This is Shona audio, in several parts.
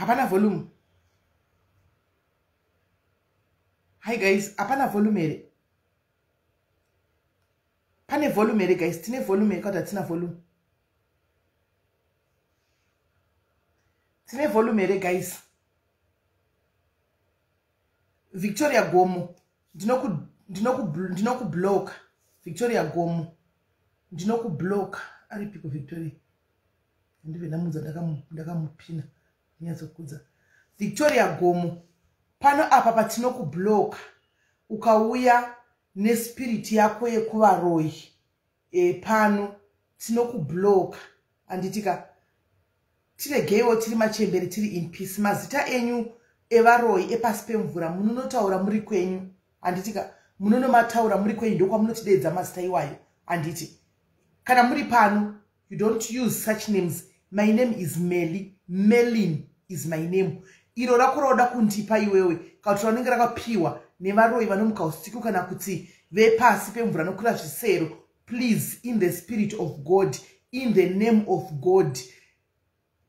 Hapana volume. Hi guys, hapana volume here? Pane volume here guys? Tine volume here kana hatina volume? Tine volume here guys? Victoria Gomo, ndinokublock. Victoria Gomo, ndinokublock. Aripiko Victoria? Ndive ndamudza, ndakamupina ndinyatsokudza. Victoria Gomo, pano apa patinokubloka ukauya nespirit yako yekuvaroyi pano tinokubloka. Handitika tiregeiwo tiri machembere, tiri in peace. Mazita enyu evaroyi epasi pemvura munonotaura muri kwenyu, handitika? Munonomataura muri kwenyu, ndokwamunotideedza mazita iwayo, handiti? Kana muri pano, you don't use such names. My name is Meli. Melin is my name. Iro rako rauda kundipa iwewe, kana kuti ranenge rakapiwa nevaroyi vanomuka usiku kana kuti vepasi pemvura nokwira zvisero, please, in the spirit of God, in the name of God,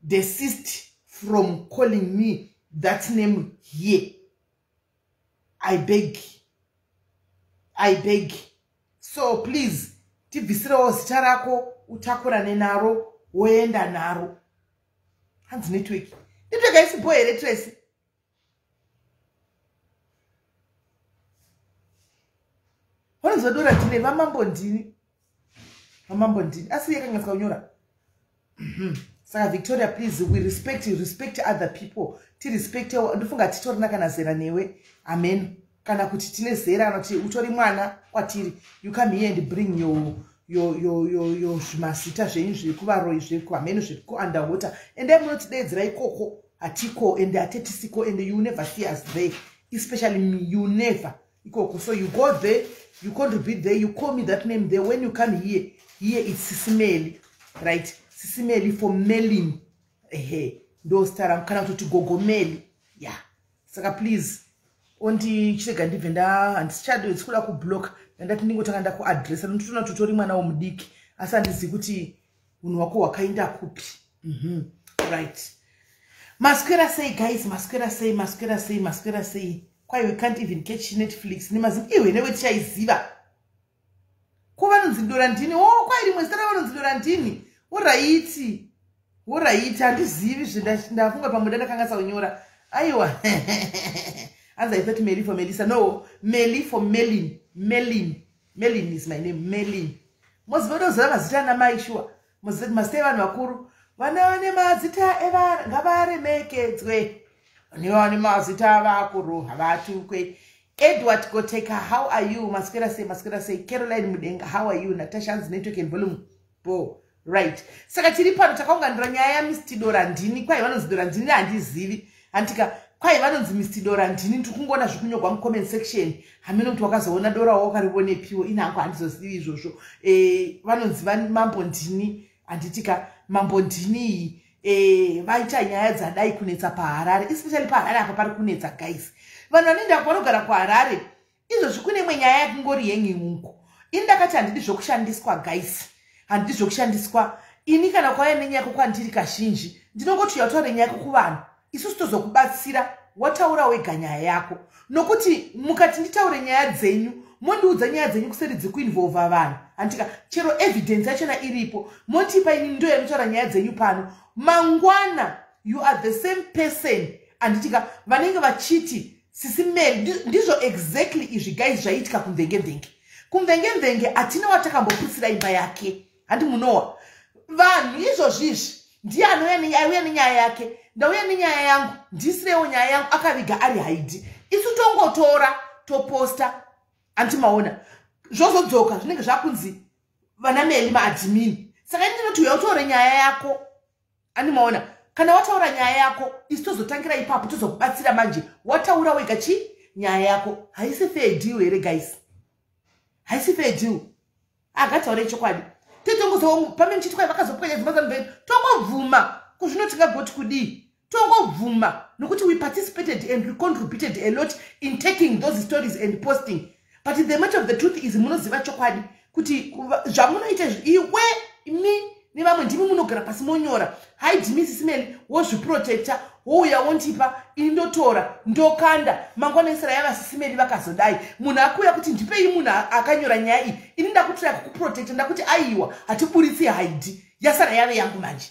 desist from calling me that name here. I beg, I beg. So please, tibvisirewo zita rako, utakurane naro, woenda naro. Hanzi network, network haisi bho here, Tracy? Vanonzi ndine vamambo ndini, vamambo ndini, asi yakanganisa kunyora. Saka Victoria, please, we respect, respect other people, tirespecte. Ndofunga titorina kana zera newe, amen, kana kuti tine zera, kana kuti utori mwana kwatiri. You come here and bring your zvimazita zvenyu zvekuvaroyi, zvekuhameno, zvekuunderwater. Endai munotideedzera ikoko, hatiko and hatetisiko, and you never see us there, especially me. You never ikoko. So you go there, you contribute there, you call me that name there. When you come here, here it's Sisimeli, right? Sisimeli for Melin, ehe, ndo zita rangu, kana kutoti Gogomeli, ya yeah. Saka please, ondichirega ndibve nda handichadi kuda kublock. Ndandati ndingotanga ndakuadresa, nototoona kuti utori mwana womudiki, asi handizivi kuti unhu hwako hwakaenda kupi. Right, maswera sei guys? Maswera sei? Maswera sei? Maswera sei? Kwai we can't even catch Netflix nemazimbi iwe newe tichaiziva. Ko vanonzi Dora ndini o oh, kwai rimwe zita ravanonzi Dora ndini. Alright, handizivi zvendafunga, pamwe ndandakangasa kunyora. Aiwa, hanzi I thought Meli for Melissa. No, Meli for Melin. Melin, Melin is my name, Melin. Moziva unoziva mazita ana mai shuwa, mazita evanhu vakuru. Vana vane mazita ngavaremekedzwe, vane mazita avakuru havatukwe. Edward Goteka, how are you? Maswera sei? Maswera sei? Caroline Mudenga, how are you? Natasha, hanzi network and volume bo. Right, saka tiri pano takaunganira nyaya yaMr Dora ndini. Kwai vanonzi Dora ndini, handizivi, handitika? Kwai vanonzi Mr Dora ndini. Ndiri kungoona zviri kunyorwa mucomment section. Hamene kuti wakazoona dora wakarionepiwo, inangu handizozivi izvozvo. Vanonzi mambo ndini, handitika? Mambo ndini vaita nyaya dzadai kunetsa paHarare, especially paHarare apa pari kunetsa guys. Vanhu vanoenda vanogara kuHarare izvozvi, kune imwe nyaya yakungori yengiungu. Ini ndakati handidi zvokushandiswa guys, handidi zvokushandiswa ini. Kana kwauya nenyaya yako kwandiri, kazhinji ndinongoti uyataure nyaya yako kuvanhu, isusu tozokubatsira. Wataura wega nyaya yako, nokuti mukati nditaure nyaya dzenyu, mondiudza nyaya dzenyu kuseri dzekuinvolva vanhu, handika? Chero evidence yachona iripo, mondipa ini, ndo yanotaura nyaya dzenyu pano. Mangwana you are the same person, handitika? Vanenge vachiti Sisimeli. Ndizvo exactly izvi guys zvaiitika kumvengemvenge. Kumvengemvenge hatina watakambopusira imba yake, handi munowa vanhu izvozvizvi. Ndiye anouya nenyaya yake, ndauya nenyaya yangu, ndisirewo nyaya yangu. Akaviga ari haidi, isu tongotora toposta, andimaona zvozodzoka zvinenge zvakunzi vana Meli maadmin. Saka ini ndinoti uya utore nyaya yako, andimaona? Kana wataura nyaya yako, isu tozotangira ipapo, tozokubatsira manje. Wataura wega chi nyaya yako, haisi fair deal here guys? Haisi fair deal, akataure chokwadi. Tetongozo pamene chiti kwai vakazopwanya dzimba dzanhu, tongobvuma kuzvino, tingagoti kudii? Tongobvuma nokuti we participated and we contributed a lot in taking those stories and posting. But the matter of the truth is, munoziva chokwadi kuti zvamunoita iwe mi Nevamwe ndimi munogara pasi monyora haidhimi sisimeli, wozviprotecta, wouya wondipa, ini ndotora ndokanda. Mangwana isara yava sisimeli vakazodai, munhu akuuya kuti ndipei munhu akanyora nyaya iyi, ini ndakutiraya kukuprotecta, ndakuti aiwa, hatiburitsi haidhi, yasara yave yangu manje,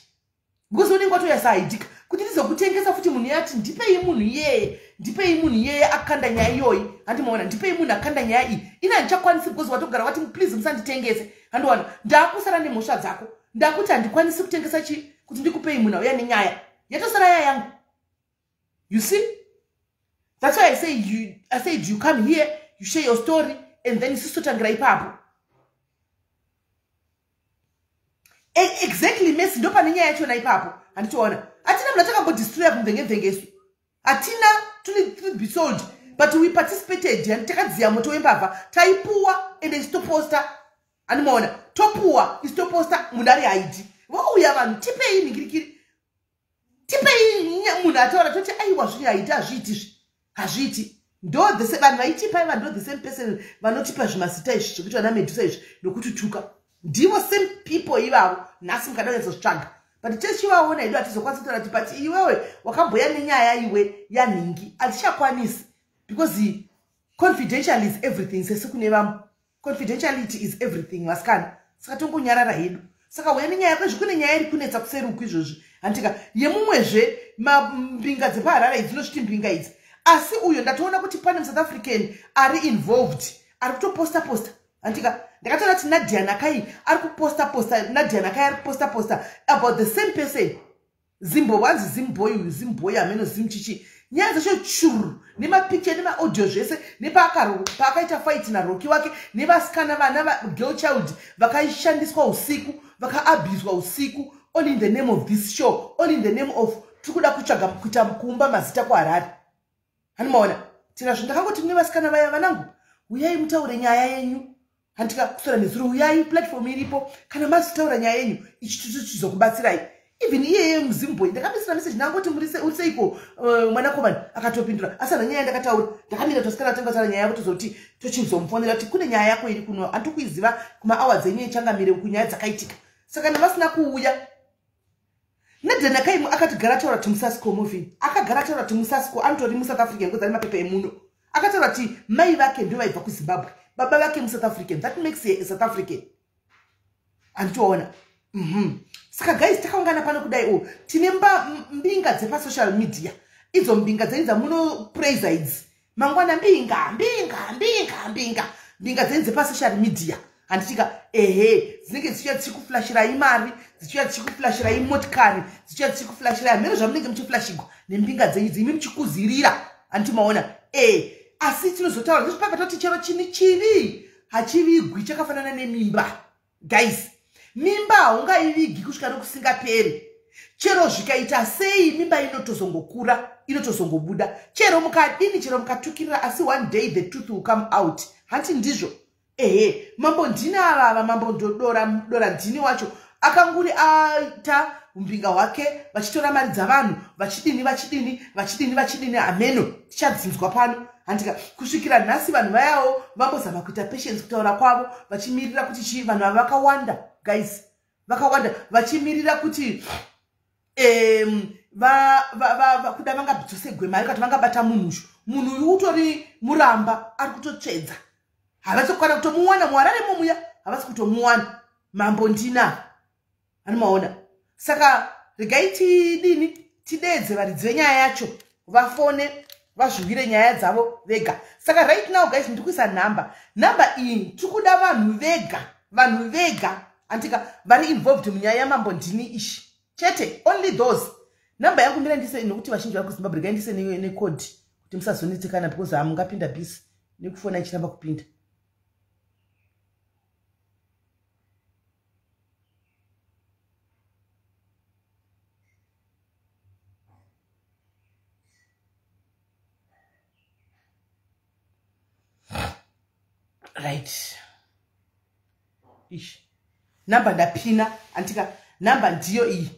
because unenge watoyasa haidhika kuti ndizokutengesa futi. Munhu yati ndipei munhu iyeye, ndipei munhu iyeye akanda nyaya iyoyi, handimaona? Ndipei munhu akanda nyaya iyi, ini handichakwanisi because watogara wati please musanditengese, handiwana? Ndakusara nemhosva dzako, ndakuti handikwanisi kutengesa chi kuti ndikupei munhu auya nenyaya, yatosara ya yangu. You see, that's why I said you come here, you share your story, and then isusu totangira ipapo. Exactly, Messi, ndo pane nyaya yachona ipapo, handitoona? Hatina munhu atakambodestroya kumvengevhengesu, hatina to be sold, but we participated and takadziya moto wembavha. Taipuwa ende isitoposta, handimaona? Topuwa, isitoposta, munhu ari haidi, vouya vanhu, tipei nhingirikiri, tipei munhu ataura, toti aiwa, zviri haiti, hazviiti zvi, hazviiti. Ndo vanhu vaitipa iva, ndo the same person vanotipa zvimazita izvi zvekuti vana Medusa izvi nokutituka, ndivo same people ivavo. Nhasi mukada kunyatsozvitsvaga, but tichivaona hedu hatizokwanisi kutaura kuti but iwewe wakamboya nenyaya iwe yanhingi, hatichakwanisi because confidential is everything. Sesi kune vamwe confidentiality is everything, vasikana, saka tongonyarara hedu. Saka uya nenyaya kwezvi, kune nyaya iri kunetsa kuseruku izvozvi, handika? Yemumwezve mbinga dzepaHarare idzi, dzinosviti mbinga idzi, asi uyo ndatoona kuti pane muSouth African ari involved, ari kutoposta posta, handika? Ndakatoona kuti Nadia Nakai ari kuposta posta, Nadia Nakai ari kuposta posta about the same person, Zimbo, wanzi Zimboy uyu, Zimboy hameno Zimchichi. Nyaya dzacho churu nemapicture nemaaudio zvese, nepaakaita fight naRoki wake nevasikana, vana girl child vakaishandiswa usiku, vakaabhuswa usiku, all in the name of this show, all in the name of tiri kuda kutsvaga kuita kuumba mazita kuHarare, handimaona? Tinazvo. Ndakangoti mune vasikana vaya, vanangu, uyai mutaure nyaya yenyu, handika? Kusora nezuro, uyai, platform iripo. Kana mazotaura nyaya yenyu, ichi chizokubatsirai. Even iyeye muZimboy ndakamisira message, ndangoti uri seiko mwanakomana, akatopindura asi ana nyaya ndakataura. Ndakamira tosikana tanga taura nyaya yako, tozoti tochizomufonera kuti kune nyaya yako iri kuno, handiri kuiziva kumaawa dzenyu echangamire kunyaya dzakaitika. Saka navasina kuuya, Nadia akatigara taura kuti musasco moving, akagara taura kuti musasco anotori muSouth African because ane mapepa emuno. Akataura kuti mai vake ndo vaibva kuZimbabwe, baba vake muSouth African, that makes a South African, handitoona? Saka guys, takaungana pano kudai o, tine mbinga dzepasocial media, idzo mbinga dzenyu dzamunopraisa idzi, mangwana mbinga, mbinga, mbinga, mbinga, mbinga dzenyu dzepasocial media, handitika? Ehe, dzinenge dzichiuya dzichikuflashirai mari, dzichiuya dzichikuflashirai motikari, dzichiuya dzichikuflashirai hameno zvamunenge muchiflashigwa nembinga dzenyu dzimi muchikuzirira, handiti maona? E, asi tinozotaura ndezvipapa, toti chero chini chivi hachivigwi, chakafanana nemimba, guys. Mimba haungaivigi kusvika nokusingaperi, chero zvikaita sei, mimba inotozongokura, inotozongobuda, chero mukadini, chero mukatukirira, asi one day the truth will come out, hanti ndizvo? Ehe, mambo ndini avava, mambo ndodora dora ndini wacho akanguri aita umbinga hwake, vachitora mari dzavanhu, vachidini, vachidini, vachidini, vachidini, hameno, tichadzinzwa pano, handika? Kusvikira nhasi vanhu vayawo vambozama kuita patience kutaura kwavo, vachimirira kuti chii. Vanhu ava vakawanda, guys, vakawanda vachimirira kuti kuda vangabvisegwe mari, kati vangabata munhushu. Munhu uyu utori muramba, ari kutotsvedza, havasi kukwana kutomuwana muHarare momuya, havasi kutomuwana mambo ndina, anomaona? Saka regai tidini, tidedze varidzi venyaya yacho vafone vazviwire nyaya dzavo vega. Saka right now, guys, ndiri kuisa nhamba. Nhamba iyi tiri kuda vanhu vega, vanhu vega, andika, vari involved munyaya yamambo ndini ishi chete, only those. Nhamba yangu, mira ndise, nokuti vazhinji vari kuZimbabwe, regai ndise necode kuti musazonetsekana, because hamungapinda bisi nekufona ichiramba kupinda. Right, ish, namba ndapina, anditika? Namba ndiyo iyi,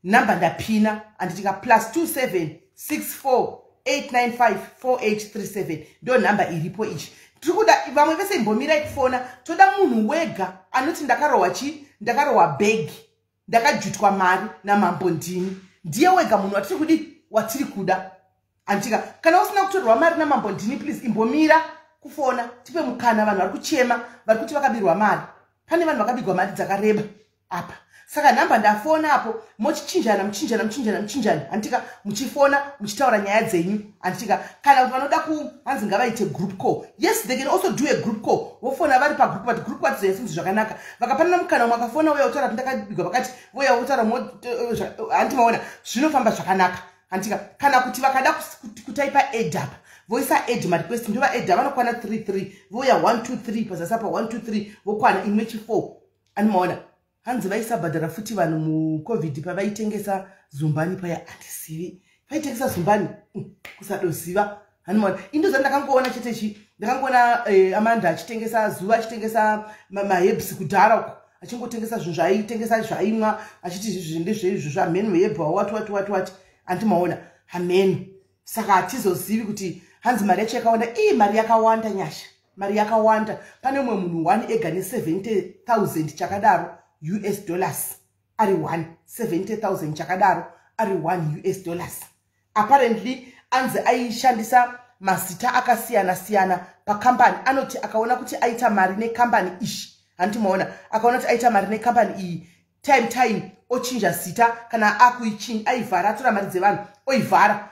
namba ndapina, anditika? +27 64 895 4837, ndo nhamba iripo ichi. Tiri kuda vamwe vese imbomirai kufona, toda munhu wega anoti ndakarohwa chi, ndakarohwa bhegi. Ndakajutwa mari namambo ndini. Ndiye wega munhu watiri kudi, watiri kuda. Anditika, kana usina kutorerwa mari namambo ndini, please imbomira kufona, tipe mukana vanhu vari kuchema, vari kuti vakabirwa mari. Pane vanhu vakabirwa mari dzakareba apa. Saka nhamba ndafona apo, mochichinjana, muchinjana, muchinjana, muchinjana, handitika, muchifona muchitaura nyaya dzenyu, handitika. Kana kuti vanoda ku, hanzi ngavaite group call. Yes, they can also do a group call, vofona vari pagroup, but group kwatizoyasinzi zvakanaka. Vakapanana mukana, umwe akafona, uya utaura kuti ndakabigwa pakati, voya utaura, handiti maona zvinofamba zvakanaka, handitika. Kana kuti vakada kutaipa add apa, voisa add marequest, ndova add, vanokwana 33, voya 1 2 3 pazasi apa, 1 2 3, vokwana imwe chi 4, animaona. Hanzi vaisabhadhara futi vanhu muCovid pavaitengesa zumbani paya. Handisivi vaitengesa zumbani, kusadoziva, handimaona. Indoza ndakangoona chete chi ndakangoona Amanda achitengesa zuva, achitengesa maherbs kudhara uko, achingotengesa zvinhu zvaaitengesa, zvaimwa, achiti izvi ndezveizvo zvamhenu, hebha, wati wati wati wati, handimaona hamhenu. Saka hatizozivi kuti hanzi mari yacho yakawanda. Ii, mari yakawanda, Nyasha, mari yakawanda. Pane mumwe munhu one ega ne70 000 chakadaro US dollars, ari 1 70 000 chakadaro, ari 1 US dollars. Apparently anzi aishandisa mazita akasiyana siyana pakambani. Anoti akaona kuti aita mari nekambani ishi, handiti maona, akaona kuti aita mari nekambani iyi, time time ochinja zita. Kana akuichinja, aivhara, atora mari dzevanhu, oivhara,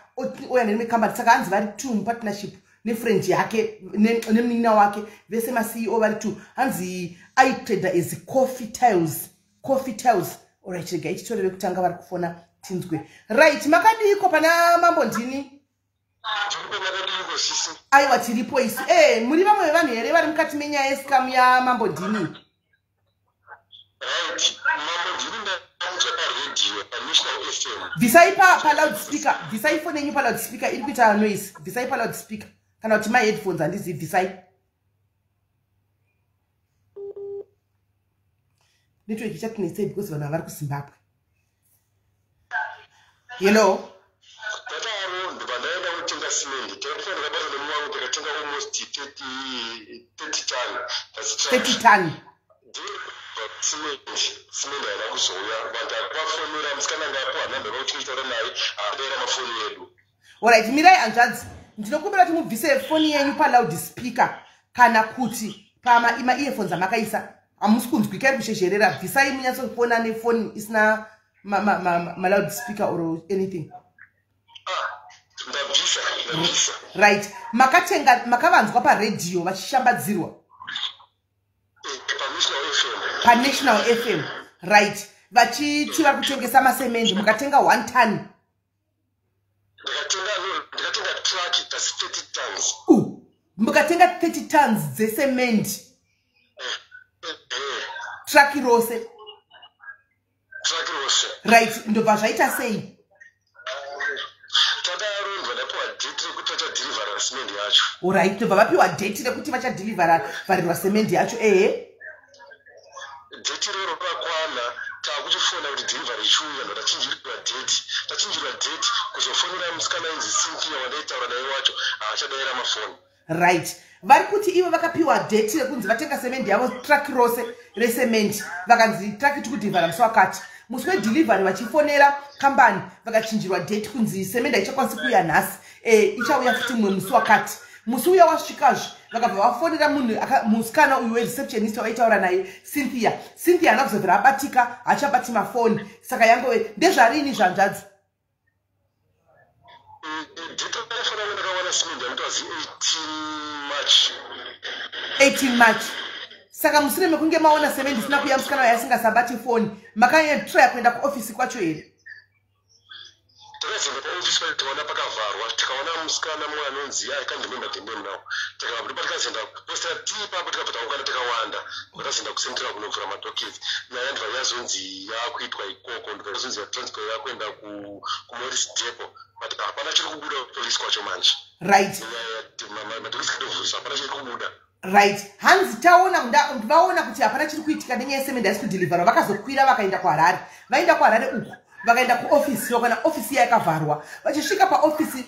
ouya nerimwe kambani. Saka hanzi vari two mupartnership nefriend yake, nemunin'ina wake, vese maCEO vari two. Hanzi aitrada as Coffee Tiles, Coffee Tiles. Alright, regai titore vekutanga vari kufona, tinzwe. Right, makadiko pana mambo ndini? Aiwa, tiripo isu. E, muri vamwe vevanhu here vari mukati menyaya yescam yamambo ndini? Right, mambo ndini ndamutswa paredhiyo, paNational FM. Bvisai paloud speaker, bvisai foni yenyu paloud speaker, iri kuita noise. Bvisai paloud speaker kana kuti maheadphones, handizivi, bvisai. Network ichatinetsei because vanhu havari kuZimbabwe. Hello? Tataro, ndobva ndaenda kutenga simendi. Taitofanira basa nemuwangu, takatenga almost 30 ton. 30 ton. Simendi haina kuzouya. Vanhu akuvafonera, musikana ngapo hanamba yavakuti naye, haadaira mafoni edu. Alright, mirai hanzvadzi, ndinokumbira kuti mubvise foni yenyu paloud speaker kana kuti pamaearphones amakaisa. Hamusi kunzwika, iri kushezherera. Bvisai, munyatsofona nefoni isina maloud speaker or anything. Ndabvisa, ndabvisa. Right, makatenga, makavanzwa paredhiyo vachishambadzirwa? PaNational FM. PaNational FM, right, vachiti vari kutengesa masemendi, mukatenga 1 ton. Ndikatenga, no, ndikatenga truck, that's 30 tons. Mukatenga 30 tons dzesemendi? Eh. Truck rose? Truck rose. Right, ndobva zvaita sei? Tadaro, ndobva ndapiwa date rekuti vachadhirivhara simendi yacho. Alright, ndobva vapiwa date rekuti vachadhilivharirwa semendi yacho, ehe. Date iroro rakwana, taakuchifona kuti delivery ichiuya, ndo tachinjirwa date. Tachinjirwa date, kuzofonera musikana ainzi Cynthia wandaitaura naye wacho, haachadaira mafoni. Right, vari kuti ivo vakapiwa date rekunzi vatenga semendi yavo, truck rose resemendi, vakanzi truck tiri kudhilivhara musi wakati. Musi wedelivery vachifonera kambani, vakachinjirwa date, kunzi semendi haichakwanisi kuuya nhasi, ichauya futi mumwe musi wakati. Musi uya wasvikazve, vakabva vafonera munhu musikana uyu wereceptionist wavaitaura naye, Cynthia. Cynthia haana kuzobvira abatika, haachabati mafoni. Saka yangove ndezvarini, zvanzvadzi? Date rakafanana ndakawana simendi yanotazi 18 March. 18 March. Saka mushure mekunge maona semendi isina kuuya, musikana wayo asingasabati foni, makanyatraya kuenda kuofisi kwacho here? Takazoenda paofisi pacho, tikaona pakavharwa. Tikaona musikana mumwe anonzi, I can't remember the name now. Tikabva tikazoenda posta tii ipapo, tikabva taungana takawanda, takazoenda kuCentral kunovhura madockets. Nyaya ndibva yazonzi yakuitwa ikoko, ndibva yazonzi yatransfer, yakuenda kuMorris Depot, but hapana chiri kubuda kupolisi kwacho manje. Madockets katovhuriswa, hapana chiri kubuda. Right, hanzi taona vaona kuti hapana chiri kuitika nenyaya yesemendi haisi kudhilivharwa, vakazokwira vakaenda kuHarare. Vaenda kuHarare uku, vakaenda kuofisi, kana ofisi iya yakavharwa. Vachisvika paofisi,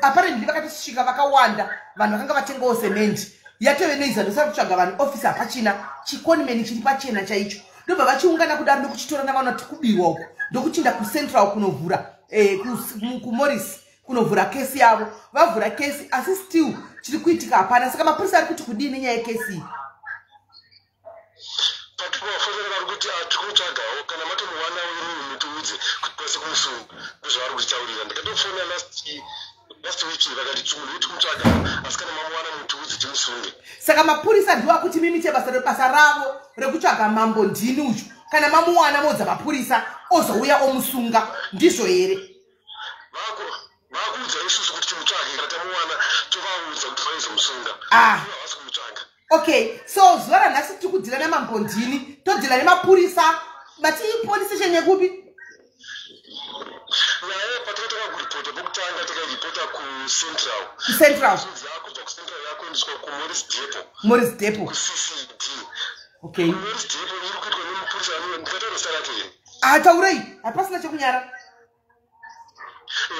apparently vakatosvika vakawanda vanhu vakanga vatengawo semendi. Yatove noise, ndosara kutsvaga vanhu, ofisi hapachina, chikonimeni chiri pachena chaicho. Ndobva vachiungana kudaro ndokuchitora navaona kuti kubirwa uku, ndokuchinda kuCentral kunovhura kuMorris kunovhura kesi yavo. Vavhura kesi, asi still chiri kuitika hapana. Saka mapurisa ari kuti kudii nenyaya yekesi iyi? Patikuvafonera vari kuti tiri kumutsvagawo, kana matomuwanawo imimi mutiudze kuti tikwanise kumusunga. Ndozvavari kutitaurira. Ndakatofona last week, vakati munhu wetu kumutsvaga, asi kana mamuwana mutiudze timusunge. Saka mapurisa ndiwo akuti mimite basa ravo rekutsvaga Mambo Ndini uchu, kana mamuwana modza mapurisa ozouya omusunga, ndizvo here? Vakuudza isusu kuti timutsvage, kana tamuwana tovaudza kuti vaizomusunga. Ah. Havasi kumutsvaga. Okay, so zuva ranhasi tiri kudhila naMambo Ndini, todhila nemapurisa. Mati police station yekupi? Nyaya patakatanga kuripota pokutanga, takairipota kuCentral. KuCentral. Yakubva kuCentral yakuendeswa kuMorris Depot. Morris Depot. KuCCD. Okay. KuMorris Depot iri kuitwa nemupurisa. Ndikataura zita rake here? Ataurei, hapasina chekunyara.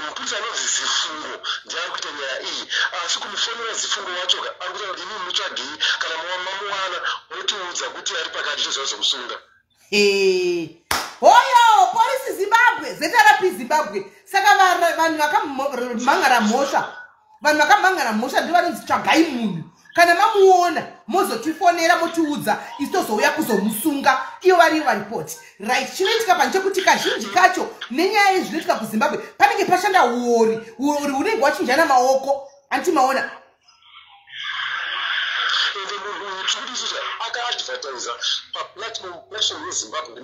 Mupurisa anonzi Zifungo ndiye ari kuita nyaya iyi, asi kumufonera Zifungo wacho ari kutaura kuti imi mutsvagei, kana mamuwana motiudza kuti ari pakati, toziva. Hoyo Polisi Zimbabwe, ZRP Zimbabwe. Saka vanhu vakamhangara mhosva, vanhu vakamhangara mhosva ndivo vanonzi tsvagai munhu, kana mamuona mozotifonera motiudza, isu tozouya kuzomusunga, iyo variyo varipoti. Right, chinoitika pano chekuti kazhinji kacho nenyaya yezvinoitika kuZimbabwe panenge pashanda uori, uori hunenge hwachinjana maoko, anti maona? Ende munhu uyu tiri kuti isusu akaadvertisa paplatform yeZimbabwe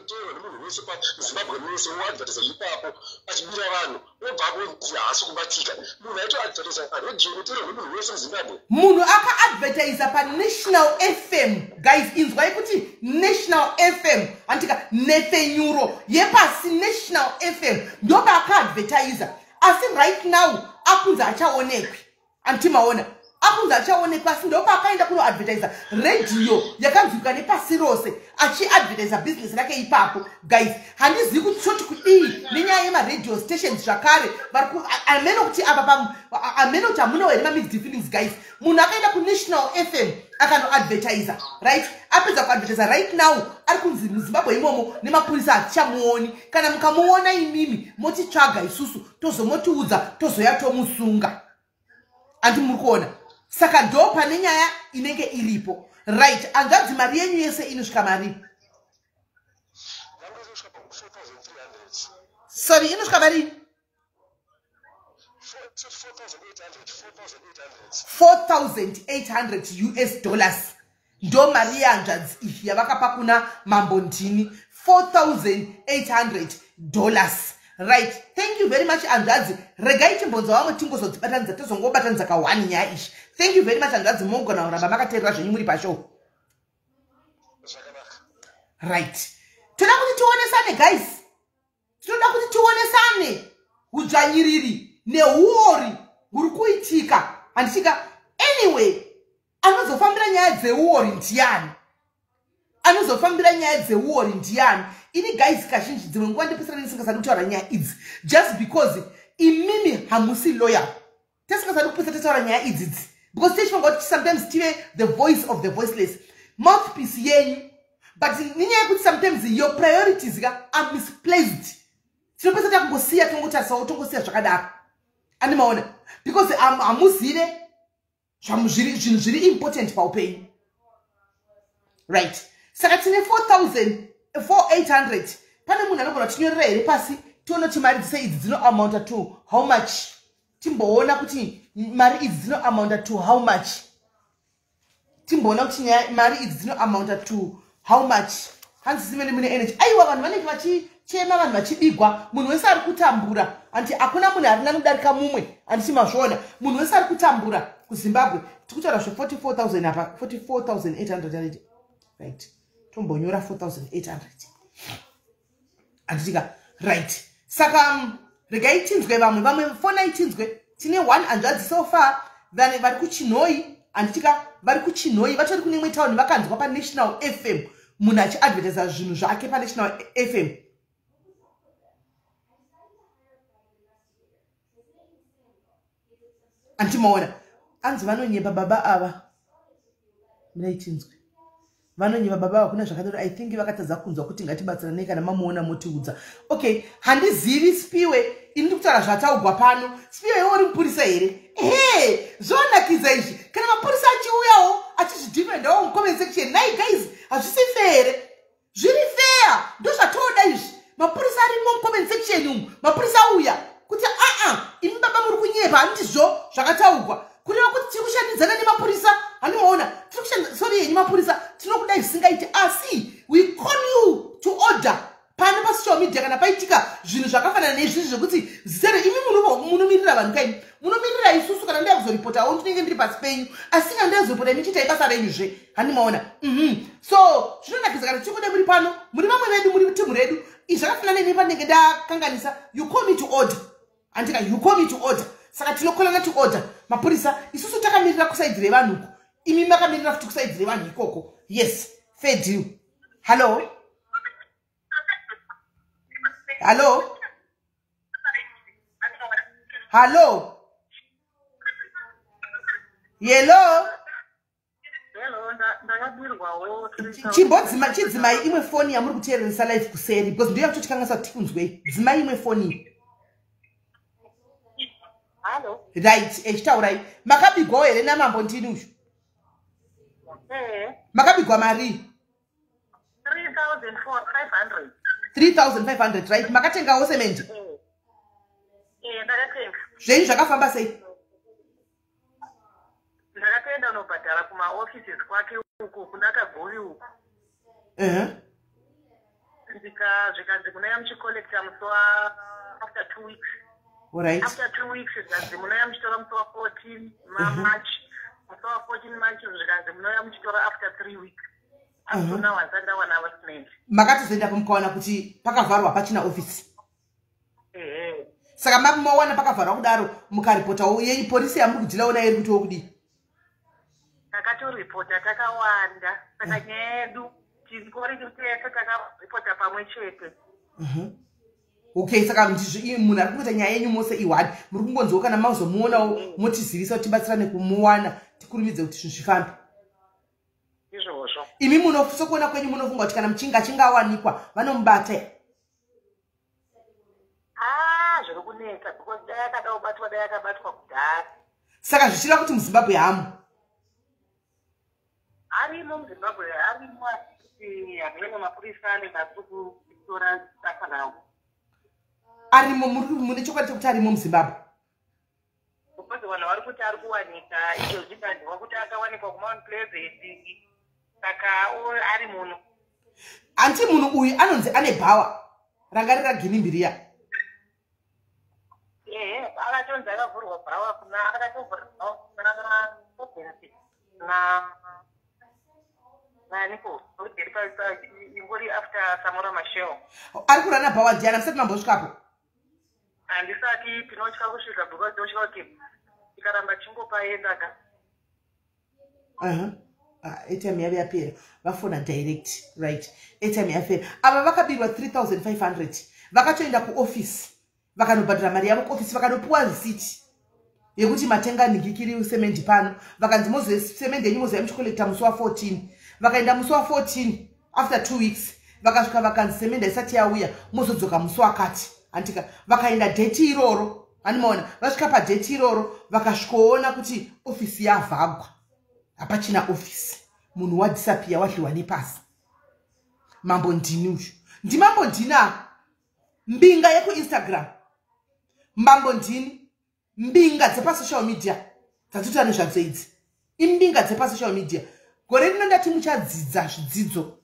teerwa nemunhu wese paZimbabwe mese, woadvertisa ipapo achibira vanhu, wobva akonzi haasi kubatika. Munhu aitoadvertisa paredhiyo inoteerwa nemunhu wese muZimbabwe. Munhu akaadvertisa paNational FM. Guys, inzwai kuti National FM, antika nhepfenyuro yepasi, National FM, ndopaakaadvertisa, asi right now akunzi achaonekwi. Anti maona, akunzi achaonekwa, asi ndopaakaenda kunoadvertisa redhiyo yakanzwika nepasi rose, achiadvertisa bhizinesi rake ipapo. Guys, handizivi kuti toti kudii nenyaya yemaradio stations zvakare. Amene kuti apa, amene kuti hamunawo here mamixed feelings, guys? Munhu akaenda kuNational FM akanoadvertisa, right? Apedza kuadvertisa, right now ari kunzi muZimbabwe imomo nemapurisa hatichamuoni. Kana mukamuona imimi motitsvaga isusu, tozomotiudza, tozoya tomusunga. Andi muri kuona? Saka ndo pane nyaya inenge iripo. Right, hanzvadzi, mari yenyu yese inosvika mari? Yangu inosvika pa 4300. Sorry, inosvika mari? 4800. 4800 US dollars, ndo mari yehanzvadzi iyi yavakapa kuna Mambo Ndini, $4800. Right, thank you very much, hanzvadzi. Regai timbonzwa vamwe, tingozodzibatanidza, tozongobatanidza ka1 nyaya izvi. Thank you very much, hanzvadzi. Mogona kuramba makateerera zvenyu muri pashow. Zvakanaka. Right, toda kuti tionesane, guys. Tinoda kuti tionesane udzvanyiriri neuori huri kuitika, handichika? Anyway, anozofambira nyaya dzeuori ndiani? Anozofambira nyaya dzeuori ndiani? Ini guys, kazhinji dzimwe nguva ndipesana ndisingasadi kutaura nyaya idzi, just because imimi hamusi loyal. Tisingasadi kupesa tataura nyaya idzidzi because tichifunga kuti sometimes tive the voice of the voiceless, mouthpiece yenyu, but nenyaya yekuti sometimes your priorities ka are misplaced, tinopesa takungosiya, tongotarisawo, tongosiya zvakadaro. Andimaona? Because hamuzive zvinhu zviri important paupenyu. Right, saka tine 4800. Pane munhu anogona kutinyorera here pasi, tione kuti mari dzise idzi dzinoamounta to how much? Timboona kuti mari idzi dzinoamounta to how much. Timboona kuti mari idzi dzinoamounta to how much. Hanzi simene mune energy. Aiwa, vanhu vanenge vachichema, vanhu vachibigwa, munhu wese ari kutambura. Anti hakuna munhu ari nani kudarika mumwe, handiti mazviona? Munhu wese ari kutambura kuZimbabwe. Tiri kutaura zve44 000 apa, 44 800. Right, tombonyora 4800, handitika? Right, saka regai tinzwe vamwe. Vamwe fonai tinzwe. Tine one hanzvadzi so far, vane vari kuChinhoi, handitika? Vari kuChinhoi, vatori kune imwe tauni, vakanzwa paNational FM munhu achiadvertisa zvinhu zvake paNational FM. Andimaona? Anzi vanonyepa baba ava. Munai tinzwe. Vanonyeva baba vakuna zvakadaro. I think vakatadza kunzwa kuti ngatibatsiranei. Kana mamuona motiudza. Okay, handizivi Spiwe, ini ndiri kutaura zvataugwa pano. Spiwe, iwe uri mupurisa here? Ehe, zvonakidza izvi kana mapurisa achiuyawo achizvidefendawo mucomment section. Nai guys, hazvisi fair here? Zviri fair, ndozvatoda izvi. Mapurisa arimo mucomment section umu. Mapurisa auya kuti aa, imi baba muri kunyepa, handizvo zvakataugwa. Kureva kuti tiri kushandidzana nemapurisa, handimaona? Tiri kushanda. Sorry yenyu mapurisa, tinokudai zvisingaiti, asi we call you to order pano pasocial media kana paitika zvinhu zvakafanana neizvizvi zvekuti zisere. Imi munomirira vanhu kaimi, munomirira isusu. Kana ndaya kuzoripotawo, ndinenge ndiri pasi penyu, asi kana ndaya kuzoripota, imi chiitai basa renyuzve, handimaona? So zvinonakidza kana tikude muri pano, muri vamwe vedu, muri timu redu. Izvi zvakafanana nemi, pandinenge ndakanganisa, you call me to order, andika? You call me to order. Saka tinokolana to order mapurisa. Isusu takamirira kuside revanhu uko, imi makamirira futi kuside revanhu ikoko. Yes, fair deal. Hallo, hallo, hallo, yelo. Hello, ndakabirwawo. Chimbodzima, chidzimai imwe foni yamuri kuteereresa live kuseri, because ndiyo yakutotikanganisa kuti tikunzwei. Dzimai imwe foni. Hallo. Right, echitaurai. Makabigwawo here namambo ndini uyu? Eh. Makabigwa mari? 3500. 3500, right. Makatengawo semendi? Eh. Eh, ndakatenga. Zvenyu zvakafamba sei? Ndakatoenda unobhadhara kumaoffices kwake uku kuna Kaguvi uku. Zvikanzi munouya muchicollecta musi wa after 2 weeks. After 2 weeks zvikanzi munouya muchitora musi wa14 maMarch. Musi wa14 March zvikanzi munouya muchitora after 3 weeks. Up to now handisati ndawana cement. Makatozoendapo mukawana kuti pakavharwa, pachina ofisi? Ehe. Saka mawana pakavharwa kudaro, mukaripotawo yenyu polisi yamuri kudhilawo nayo iri kutiwo kudii? Takatoripota takawanda, saka nyaya yedu tingori tese takaripota pamwe chete. Okay, saka munhu ari kungoita nyaya yenyu mose ihwani, muri kungonzwawo. Kana mazomuonawo, motizivisa kuti tibatsirane kumuwana, tikurumidze kuti zvinhu zvifambe. Izvozvo. Imi muno, sokuona kwenyu, munofunga kuti kana muchinge achinge awanikwa, vanomubata? Ah, zviri kunetsa because dai akada kubatwa, dai akabatwa kudhara. Saka zvichireva kuti muZimbabwe hamu? Arimo muZimbabwe, arimo, asi hamene mapurisa anenge asiri kutora basa ravo. Arimo, mune chokwadi chekuti arimo muZimbabwe? Because vanhu vari kuti ari kuwanika izvozvi, ndanzwa kuti akawanikwa kuMount Pleasant, saka ari muno. Hanti munhu uyu anonzi ane bhawa ranga rira Ginimbiriya? Ehe, akatonzi akavhurwa bhawa kuna, akatovhurwa bhawa kuna Province na naniko ingori after Samora Machel. Ari kurana bhawa ndiani? Musati mambosvikapo? Handisati, tinotya kusvika because tinotya kuti tikaramba chingopaenda ka. Ah, airtime yave yapera, vafona direct. Right, airtime yapera. Ava vakabirwa 3500, vakatoenda kuofisi, vakanobhadhara mari yavo kuofisi, vakanopiwa risiti yekuti matenga nhingikiri semendi pano. Vakanzi semendi yenyu mozoya muchikolekta musi wa14. Vakaenda musi wa14 after 2 weeks, vakasvika vakanzi semendi haisati yauya, mozodzoka musi wakati, handika? Vakaenda date iroro, handimaona? Vasvika padate iroro, vakasvikoona kuti ofisi yavhagwa, hapachina ofisi. Munhu wadisappear, wadliwa nepasi. Mambo ndini uyu, ndimambo ndini apa, mbinga yekuInstagram. Mambo ndini, mbinga dzepasocial media dzatoita nezvadzo idzi, imbinga dzepasocial media. Gore rino ndati muchadzidza zvidzidzo.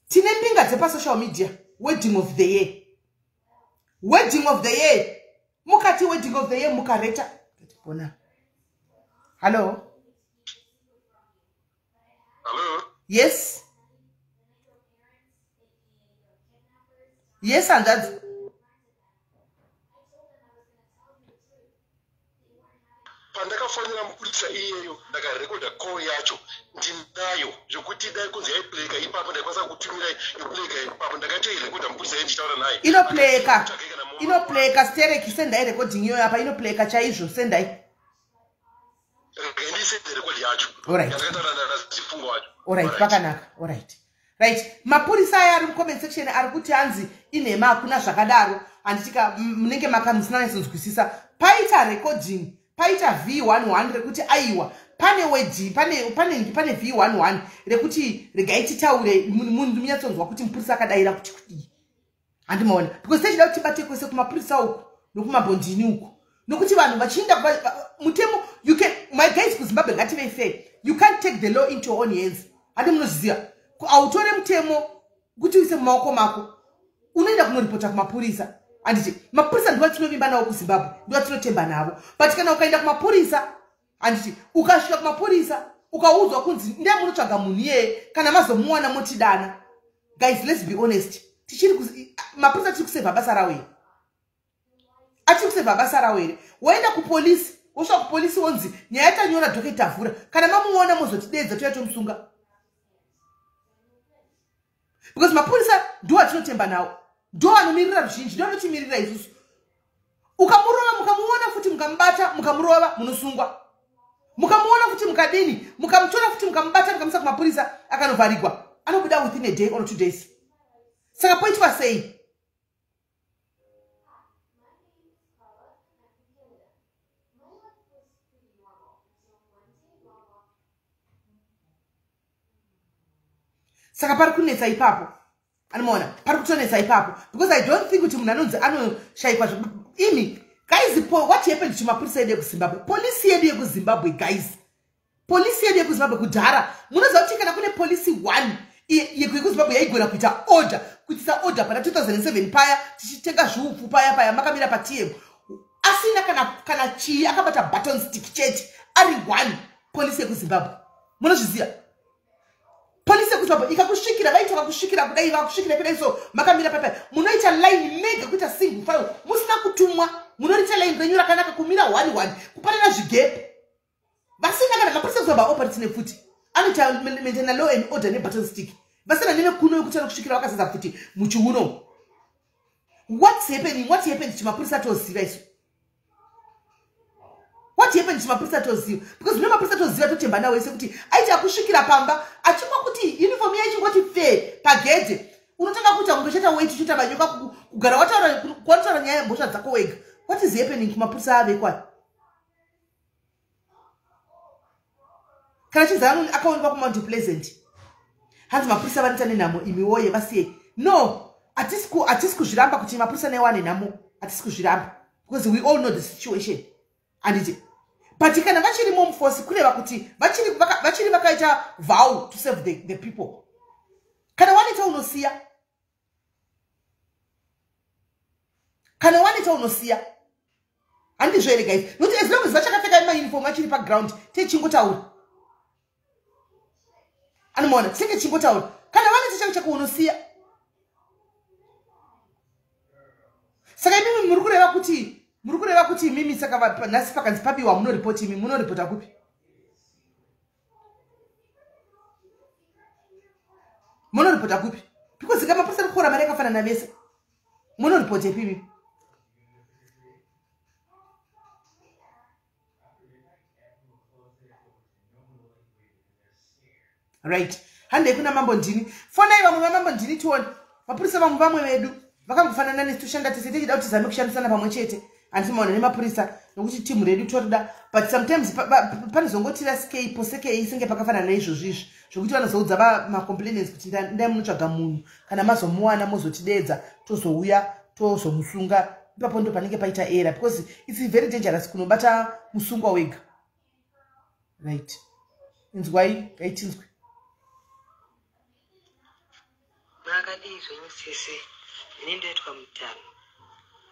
Tine mbinga dzepasocial media. Wedding of the year, wedding of the year, mukati wedding of the year mukareta bona. Hallo. Hallo. Yes, hanzvadzi. Pandakafonera mupurisa iyeyo, ndakarekodha call yacho, ndinayo, zvekuti dai kunzi yaiplayeka ipapo, ndaikwanisa kutumirai yoplayeka ipapo. Ndakatoirekodha mupurisa iye ndichitaura naye. Inoplayeka, inoplayeka stereki. Sendai recording iyoyo apa, inoplayeka chaizvo, sendai. Regai. Ndisende record yacho. Alright. Yandakataura naZifungo wacho. Alright, pakanaka. Alright. Right, mapurisa aya ari mucomment section ari kuti hanzi inhema, hakuna zvakadaro. Handitika munenge makamusina nyatsonzwisisa. Paita recording, paita V11 rekuti aiwa, pane wedi, pane V11 rekuti regai titaure, munyatsonzwa kuti mupurisa akadaira kuti kudii. Handimaona, because techida kuti tibate kwese kumapurisa uku nokumabhondini uku, nokuti vanhu vachiinda mutemo. You can, my guys, kuZimbabwe ngative fair. You can't take the law into your own hands. Handi munozviziva? Hautore mutemo kuti uise mumaoko mako. Unoenda kunoripota kumapurisa, handiti? Mapurisa ndiwo atinovimba navo kuZimbabwe, ndiwo atinotemba navo. But kana ukaenda kumapurisa, handiti, ukasvika kumapurisa ukaudzwa kunzi ndee munotsvaga munhu iyeye, kana mazomuwana motidana. Guys, let's be honest, tichiri mapurisa tiri kusevha basa rawo here? Achiri kusevha basa rawo here? Woenda kupolisi, wosvika kupolisi wonzi nyaya tanyora, docket tavhura, kana mamuona mozotidedza, toya tomusunga. Because mapurisa ndo atinotemba nawo, ndo anomirira ruzhinji, ndo anotimirira isusu. Ukamurova, mukamuona futi, mukamubata, mukamurova, munosungwa. Mukamuona futi, mukadini, mukamutora futi, mukamubata, mukamuisa kumapurisa, akanovharigwa, anobuda within a day or 2 days. Saka poitwa sei? Saka pari kunetsa ipapo, anomaona, pari kutonetsa ipapo, because I don't think kuti munhu anonzi anoshayikwa. Imi guys, what happened to mapurisa edu ekuZimbabwe, polisi yedu yekuZimbabwe? Guys, polisi yedu yekuZimbabwe kudhara, munoziva kuti kana kune polisi one yekuZimbabwe yaigona kuita order, kuitisa order pana 2007 paya tichitenga zviupfu paya paya, makamira paTM, asina kana chii, akabata baton stick chete, ari one, polisi yekuZimbabwe. Munozviziva? Polisi yekuZimbabwe ikakusvikira, vaiti vakakusvikira kudai, vakusvikira kudai, so makamira papa, munoita line mega, kuita single file musina kutumwa. Munorita line renyu rakanaka, kumira one one, kupanana zvigepu, vasina kana. Mapurisa ekuZimbabwe aoperate nepfuti, anoita maintaina law and order nebaton stick, vasina nemekuno yekuti anokusvikira vakazadza pfuti muchiuno. What's happening? What happened chimapurisa toziva isu? What happened chimapurisa toziva? Because zvino mapurisa toziva, totemba nawo ese kuti aiti akusvikira pamba achingwa kuti uniform yaichingoti fe pagedhe, unotanga kuita kunge uchaita weti, uchiita manyoka, kugara wataura nyaya yemhosva dzako wega. What is happening kumapurisa avekwa? Kana chinzi akaonekwa kuMount Pleasant, hanzi mapurisa vanoita nenhamo. Imi woye, vasiyei. No, hatisi kuzviramba kuti mapurisa naiwo ane nhamo, hatisi kuzviramba, because we all know the situation, handiti? But kana vachirimo muforce, kureva kuti vachiri vakaita vow to serve the people. Kana waneta unosiya, kana waneta unosiya, handizvo here, guys? Nokuti as long as vachakapfeka mauniform, vachiri paground, techingotaura, anomaona, tinenge tichingotaura. Kana vanete chako chako unosiya. Saka imimi muri kureva kuti imimi, saka nhasi pakanzi pabiwa, munoripoti? Imi munoripota kupi? Munoripota kupi? Because ka mapurisa ari kukora mari yakafanana vese. Munoripotepi imimi? Right, handei kuna Mambo Ndini. Fonai vamwe vaMambo Ndini tione. Mapurisa vamwe vedu vakangofanana nesu, toshanda tese, tichida kuti tizame kushandisana pamwe chete, handimaona, nemapurisa, nokuti timu redu torida. But sometimes panozongotira posekei senge pakafanana naizvozvo izvi, zvokuti vanozoudza macomplainants kuti ndai munotsvaga munhu, kana mazomuwana mozotidedza, tozouya tozomusunga. Ipapo ndo panenge paita error, because it's very dangerous kunobata musungwa wega. Right, inzwai, ngaitinzwe. Makadii zvenyu sisi? Ini ndoitwa Mutano,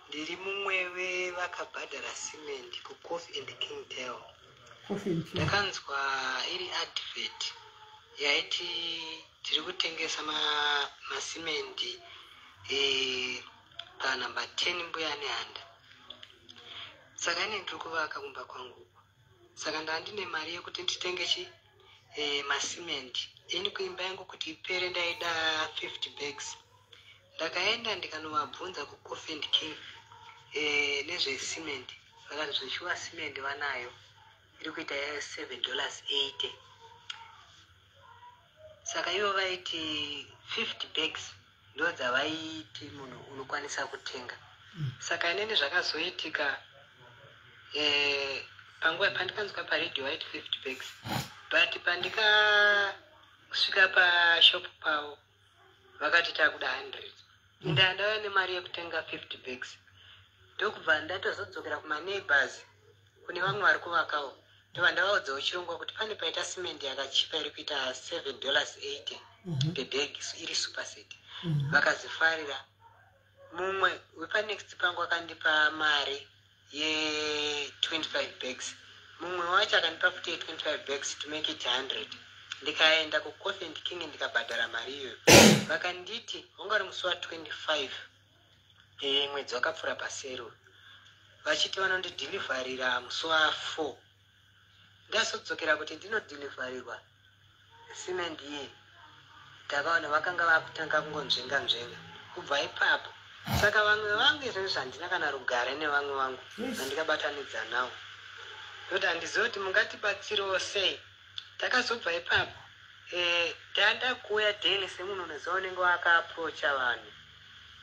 ndiri mumwe wevakabhadhara simendi kuCoffee and King Tel. Ndakanzwa iri advert yaiti tiri kutengesa masimendi panhamba 10 Mbuya Nehanda. Saka ine ndiri kuvaka kumba kwangu, saka ndaa ndine mari yekuti nditenge chi masimendi. Ini kuimba yangu kuti ipere ndaida 50 bags. Ndakaenda ndikanovabvunza kuCoffee and King nezvesimendi, vakati zveshuwa simendi vanayo. iri kuita $7.80. Saka ivo vaiti 50 bags ndo dzavaiti munhu unokwanisa kutenga. Saka inini zvakazoitika, panguva pandikanzwa paredhiyo vaiti 50 bags, but pandikasvika pashop pavo vakati takuda 100. Inda ndauya nemari yekutenga 50 bags. Ndokubva ndatozodzokera kumaneighbors, kune vamwe vari kuvakawo, ndobva ndavaudzawo chirongwa kuti pane paita simendi yakachipa iri kuita $7.80 per bag, iri superset. Vakazifarira. Mumwe wepanext pangu akandipa mari ye25 bags, mumwe wacho akandipa futi ye25 bags to make it 100. Ndikaenda kuCoffee and King, ndikabhadhara mari iyoyo. Vakanditi wanga uri musi wa25 mwedzi wakapfuura pasero, vachiti vanondidhilivharira musi wa4. Ndazodzokera kuti ndinodhilivharirwa simendi iye, ndakaona vakanga vakutanga kungonzvenga nzvenga kubva ipapo. Saka vamwe vangu izvozvi handina kana rugare nevamwe vangu vandikabatanidza nawo, ndokuti handizivi kuti mungatibatsirewo sei. Takazobva ipapo, tanda kuuya daily semunhu unoziva unenge wakaapproacha vanhu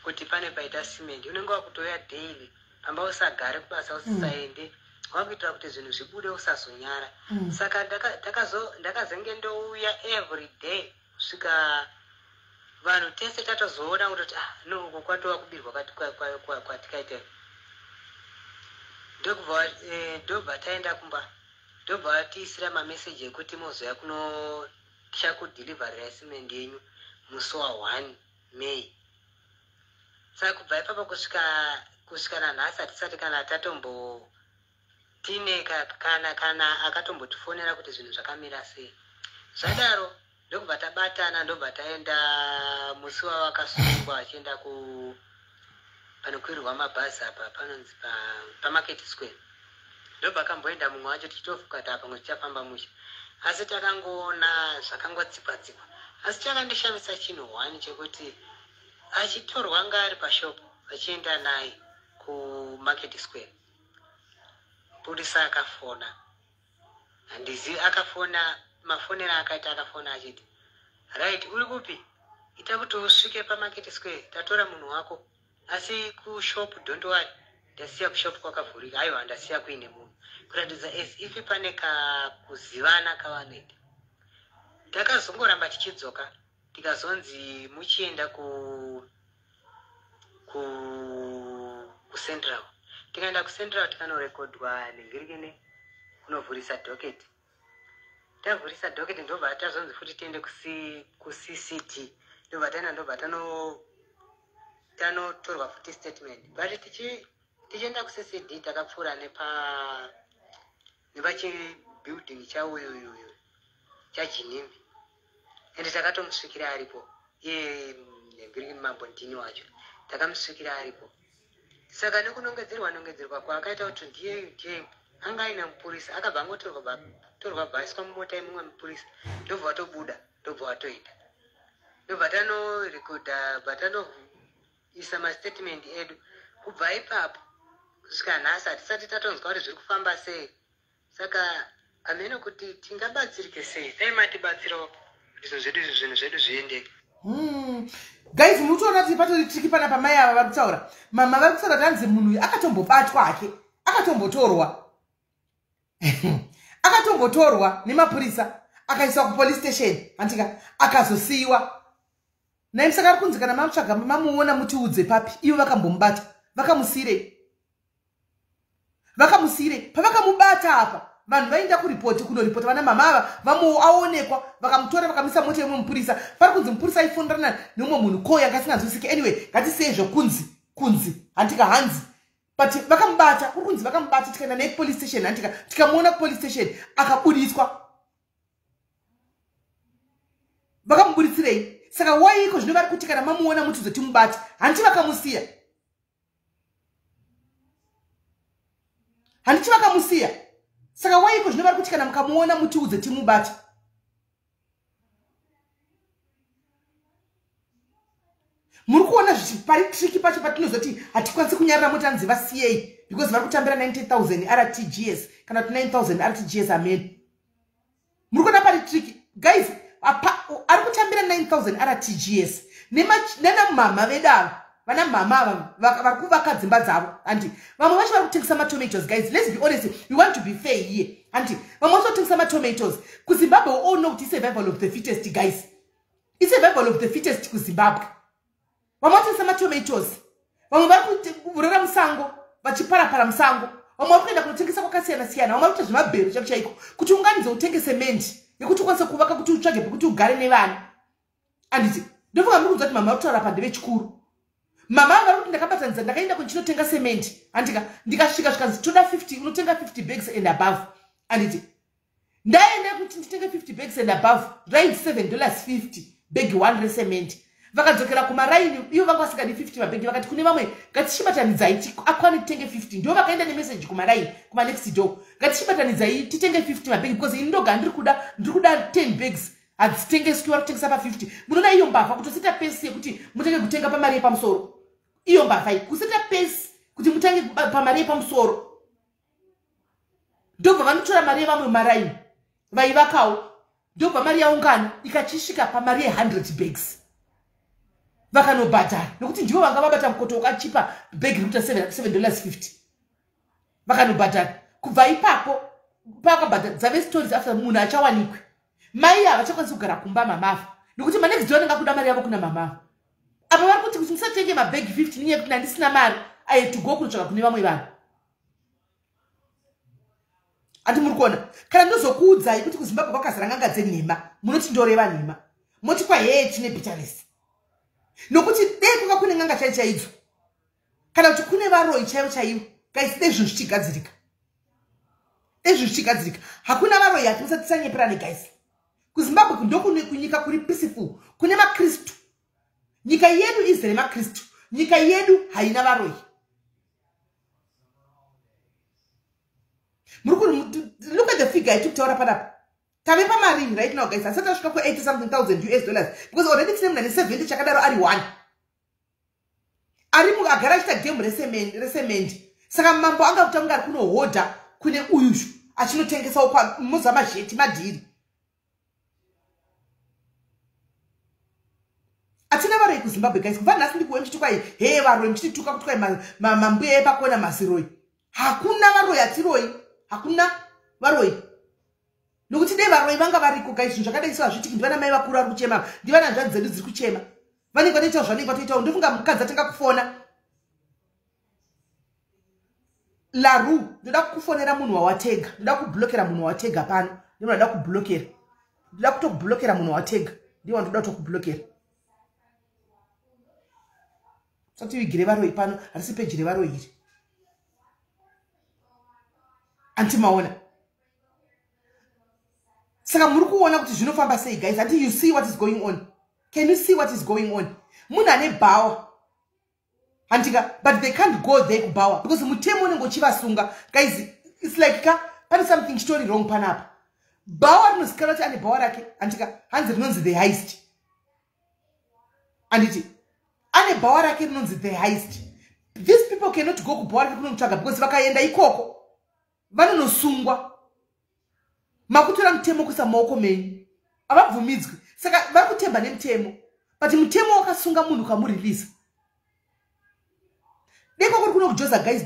kuti pane paita simendi, unenge wakutouya daily pamba, usagare kubasa, usisaende, wakuitira kuti zvinhu zvibude, usazonyara. Saka ndakazenge ndouya every day kusvika vanhu tese tatozoona kutoti, ah no, uku kwatova kubirwa kwatikaita. Ndobva taenda kumba, ndobva vatiisira mameseji ekuti mozoya kuno, tichakudhilivharirai simendi yenyu musi wa1 May. Saka kubva ipapo kusvika nanhasi hatisati kana tatombo tine kana akatombotifonera kuti zvinhu zvakamira sei. Zvadaro ndokubva tabatana, ndobva taenda musi wavakasungwa vachienda ku panokwirirwa mabhazi apa panonzi paMarket Square. Ndobva kamboenda mumwe wacho, tichitofuka kuti apa tichafamba musha, asi takangoona zvakangotsikwa tsikwa. Asi chakandishamisa chinhu one chekuti achitorwa nga ari pashopo vachienda naye kuMarket Square, mupurisa akafona. Handizivi akafona mafonero akaita, akafona achiti, "Right, uri kupi? Ita kuti usvike paMarket Square, tatora munhu wako, asi kushop don't worry, ndasiya kushop kwakavhurika." Aiwa, ndasiya kuine munhu, kuratidza as if pane kakuzivana kavanoita. Takazongoramba tichidzoka, tikazonzi muchienda kuCentral. Tikaenda kuCentral, tikanorekodwa nengirikene kunovhurisa docket. Tavhurisa docket, ndobva tazonzi futi tiende kuCCD. Ndobva taenda, ndobva tanotorwa futi statement. But tichienda kuCCD takapfuura nepachibuilding chauyuyuyu chaGinimbi, ende takatomusvikira aripo iye nhengiriki mambo ndini wacho, takamusvikira aripo. Saka nekunongedzerwa nongedzerwa kwaakaita kuti ndiye ndiye, anga aina mupurisa, akabva angotorwa torwa, bva aiswa mumota yemumwe mupurisa, ndobva watobuda, ndobva watoenda, ndobva tanorekodha, bva tanoisa mastatement edu. Kubva ipapo kusvika nhasi hatisati tatonzwa kuti zviri kufamba sei. Saka hamene kuti tingabatsirike sei. Dai matibatsirawo kuti zvinhu zvedu zviendeke. Guys, mutoona kuti patori tricky panapa. Mai ava vari kutaura, mama vari kutaura kuti hanzi munhu uyu akatombobatwa hake, akatombotorwa, akatombotorwa nemapurisa, akaiswa kupolice station, handika, akazosiyiwa nai. Saka ari kunzi kana mamutsvaga, mamuona, mutiudze papi. Ivo vakambomubata, vakamusiyirei? Vakamusiyirei pavakamubata apa? Vanhu vaenda kuripoti, kunoripota vana mama ava, vamuaonekwa, vakamutora, vakamisa mota yemumwe mupurisa. Pari kunzi mupurisa aifonderana nemumwe munhu ko yanga asinganzwisiki. Anyway, ngatisei zvokunzi kunzi, handika, hanzi, but vakamubata, kuri kunzi vakamubata, tikaenda naye kupolice station, handika, tikamuona kupolice station, akabudiswa. Vakamuburitsirei? Saka waiko zvino vari kuti kana mamuona mutizotimubati? Handiti vakamusiya? Handiti vakamusiya? Saka waiko zvino vari kuti kana mukamuona mutiudze timubate? Muri kuona zvichaitika. pari tricky pacho patinozoti hatikwanisi kunyarira moti anzi vasiyei because vari kutambira 90,000 RTGS kana kuti 9,000 RTGS. Amen. Muri kuona pari tricky, guys? Ari kutambira 9,000 RTGS nenamama vedu ava, vana mama ava vari kuvaka dzimba dzavo, handi? Vamwe vacho vari kutengesa matomatoes. Guys, let's be honest, we want to be fair here, handi? Vamwe vacho kutengesa matomatoes kuZimbabwe. We all know kuti isurvival of the fittest, guys, isurvival of the fittest kuZimbabwe. Vamwe vatengesa matomatoes, vamwe vari kurera musango, vachiparapara musango, vamwe vari kuenda kunotengesa kwakasiyana siyana, vamwe vari kuita zvemabhero chaiko chaiko kuti unganidze utengese mendi yekuti ukwanise kuvaka, kuti utsvage pekuti ugare nevana, anditi? Ndofunga muri kunzwa kuti mama vari kutaura pa ndevechikuru. Mama vari kuti ndakabatanidza, ndakaenda kunchinotenga semendi, andika ndikasvika zvikanzi toda 50, unotenga 50 bags and above, anditi? Ndaenda kuti nditenge 50 bags and above, right, $7.50 bag 1 resemendi. Vakadzokera kumaraini, ivo vanga vasingadi 50 mabhegi, vakati kune vamwe, ngatichibatanidzai akwane titenge 50. Ndo vakaenda nemeseji kumaraini, kumanext door, ngatichibatanidzai titenge 50 mabhegi because ini ndoga ndiri kuda, ndiri kuda 10 bags, hadzitengeswi, vari kutengesa pa50. Munoona iyo mbavha kutoseta pace yekuti mutenge kutenga pamari yepamusoro. Iyo mbavha iyi kuseta pace kuti mutange pamari yepamusoro. Ndobva vanotora mari yevamwe maraini vaivakawo, ndobva mari yaungana ikachisvika pamari ye100 bags, vakanobhadhara nokuti ndivo vanga vabata mukoto wakachipa, bhegi rikuita $7.50. Vakanobhadhara. Kubva ipapo pakabhadhara dzave stories after munhu achawanikwe. Mai havachakwanisi kugara kumba mamava nokuti manext door anenge akuda mari yavo kuna mamava. Apa vari kuti kuti musatenge mabhegi 50 nenyaya yekuti handisina mari, I had to go kunotsvaka kune vamwe vanhu. Handi muri kuona? Kana ndozokuudzai kuti kuZimbabwe kwakazara nganga dzenhema, munoti ndoreva nhema, moti kwahee tine bitterness, nokuti dei kwanga kune nganga chai chaidzo kana kuti kune varoi chaivo chaivo, guys, dei zvinhu zvichigadzirika, dei zvinhu zvichigadzirika. Hakuna varoi, hati musati tisanyeperane, guys. KuZimbabwe ndokune kunyika kuri peaceful, kune makristu. Nyika yedu izere makristu, nyika yedu haina varoi. Muri look at the figure yatiri kutaura panapa, tave pamari right now, guys, asati asvika ku80 something thousand US dollars, because already tine munhu ane 70 chakadaro, ari one ari agara achiita game resemendi. Saka mambo anga kuti anga ari kunohodha kune uyushu achinotengesawo kwamuza mazheti madhiri. Hatina varoi kuZimbabwe, guys. Kubva nhasi ndikuwe muchiti kwai he varoi, muchitituka kuti kwai mambuya epakona maziroi. Hakuna varoi, hatiroi, hakuna varoi, nokuti dei varoi vanga variko, guys, zvinhu zvakadai so hazvitiki. Ndivana mai vakuru vari kuchema, ndivana hanzvadzi dzedu dziri kuchema, vanenge vatoitawo zvanenge vatoitawo. Ndofunga mukadzi atanga kufona laru, ndoda kufonera munhu wawatega, ndoda kublokera munhu wawatega pano. Ndinoda kublokera, ndoda kutokublokera munhu wawatega, ndiwo ndoda kutokublokera. Sativigire varoi pano, harisi peji revaroi iri, anti maona? Saka muri kuona kuti zvinofamba sei, guys? Anti you see what is going on? Can you see what is going on? Munhu ane bhawa, handika? But they can't go there kubhawa because mutemo unenge uchivasunga. Guys, it's like ka pane something chitori wrong panapa. Bhawa rinozikanwa kuti ane bhawa rake, handika? Hanzi rinonzi The Heist, handiti? Ane bhawa rake rinonzi The Heist. These people cannot go kubhawa rake kunomutsvaga because vakaenda ikoko vanonosungwa. Makutora mutemo kuisa mumaoko menyu, havabvumidzwi. Saka vari kutemba nemutemo, but mutemo wakasunga munhu ukamureleasa deko kuri kuno kujoza, guys.